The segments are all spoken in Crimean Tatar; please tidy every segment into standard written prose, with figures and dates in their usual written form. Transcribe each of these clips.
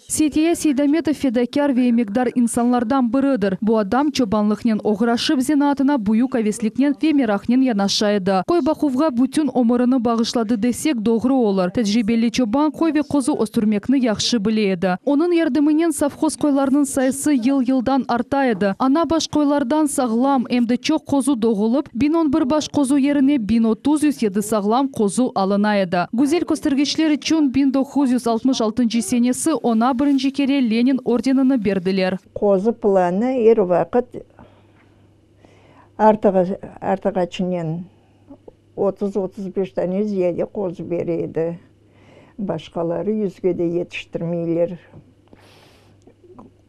Seytiya Seydametov fedakâr ve emekdar insanlardan biridir. Bu adam çobanlıqnen oğraşıp, zenaatına büyük avesliknen ve meraqnen yanaşa edi. Qoy baquvğa bütün ömürini bağışladı desek, doğru olur. Tecribeli çoban qoy ve qozu östürmekni yahşı bile edi. Onıñ yardımınen sovhoz qoylarınıñ sayısı yıl-yıldan arta edi. Ana baş qoylardan sağlam, em de çoq qozu doğulıp, 1011 baş qozu yerine 1907 sağlam qozu alına edi. Güzel köstergiçler içün 1966 senesi oña birinci kere Lenin ordenini berdiler. Qozu planı er vaqıt artığı, artığaçınen 30-35 tane ziyade qozu bere edi. Başqaları yüzge de yetiştirmeyler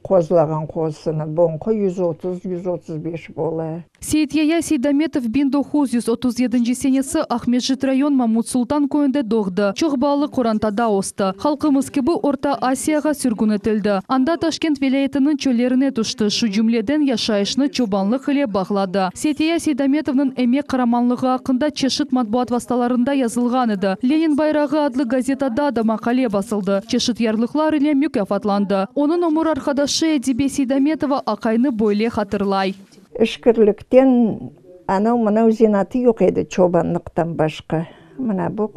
qozlağan qozusını. Boñqı 130-135 bola. Seyit-Yaya Seydametov 1937 senesi Aqmescit rayon Mamut-Sultan köyünde doğdı. Çoq balalı qorantada östi. Halqımız kibi Orta Asiyağa sürgün etildi. Anda Taşkent vilâyetiniñ çöllerine tüşti, şu cümleden yaşayışnı çobanlıq ile bağladı. Seyit-Yaya Seydametovnıñ emek qaramanlığı aqqında çeşit matbuat vastalarında yazılğan edi. Lenin bayrağı adlı gazetada da maqale basıldı, çeşit yarlıqlar ile mükâfatlandı. Onıñ ömür arqadaşı Edibe Seydametova aqaynı böyle hatırlay. İşkirlikten anav-mınav zenaatı yoq edi çobanlıqtan başqa. Mına bu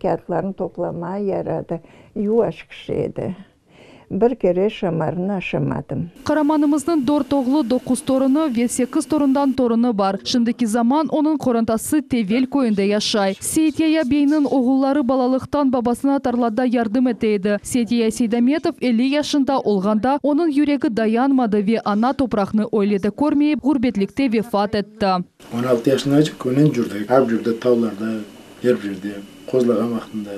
kâğıtlarnı toplamağa yaradı. Yuvaş kişi edi. Bir kere şamarını aşamadım. Qaramanımıznıñ dört oğlu, doquz torunı ve sekiz torundan torunı bar. Şimdiki zaman onıñ qorantası Tevel köyünde yaşay. Seyit-Yaya beyniñ oğulları balalıqtan babasına tarlada yardım ete edi. Seyit-Yaya Seydametov 50 yaşında olğanda, onıñ yüregi dayanmadı ve ana topraqnı öyle de körmeyip, ğurbetlikte vefat etti. 16 yaşındacıq könen cürdik, ap cürdi tavlarda, er bir yerde, qozlağan vaqtında,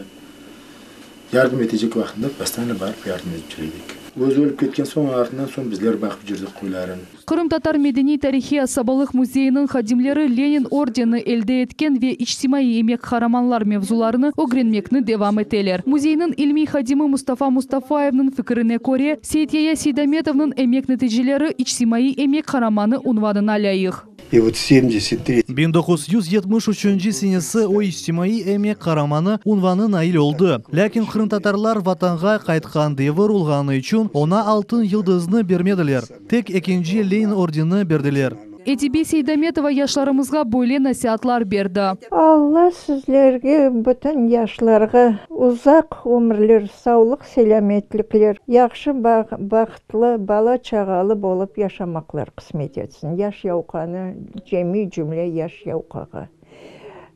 yardım etecek vaqtında postoyanno barıp yardım etip cür edik. Özü ölip ketken soñ, artından soñ bizler baqıp cürdik qoyların. Qırımtatar medeniy-tarihiy asabalıq müzeyiniñ hadimleri Lenin ordenini elde etken ve içtimaiy emek qaramanlar mevzularını ögrenmekni devam eteler. Müzeyniñ ilmiy hadimi Mustafa Mustafayevniñ fikirine köre, Seyit-Yaya Seydametovnıñ emek neticeleri içtimaiy emek qaramanı unvanına lâyıq. И vot 73 1973 senesi o içtimaiy emek qaramanı unvanı nail oldı. Lâkin qırımtatarlar vatanğa qaytqan devir olğanı içün oña Altın yıldıznı bermediler. Tek ekinci Lenin ordenini berdiler. Edibe Seydametova yaşlarımızğa böyle nasiatlar berdi. Alla sizlerge, bütün yaşlarğa uzaq ömürler, savlıq-selâmetlikler, yahşı bahtlı, bala-çağalı bolıp yaşamaqlar qısmet etsin. Yaş yavqanı, cemiy cümle yaş yavqağa.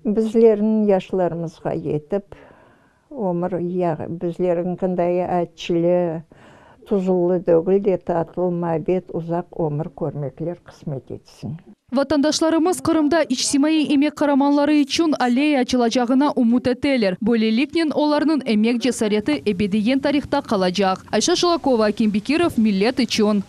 Bizlerniñ yaşlarımızğa yetip, ömür bizleriñkinday acılı, tuzlulı degil de, tatlı, mabet, uzaq ömür körmekler qısmet etsin. Vatandaşlarımız Qırımda içtimaiy emek qaramanları içün alleya açılacağına ümüt eteler. Böyleliknen olarnıñ emek cesareti ebediyen tarihta qalacaq. Ayşe Şulakova, Akim Bekirov, Millet içün.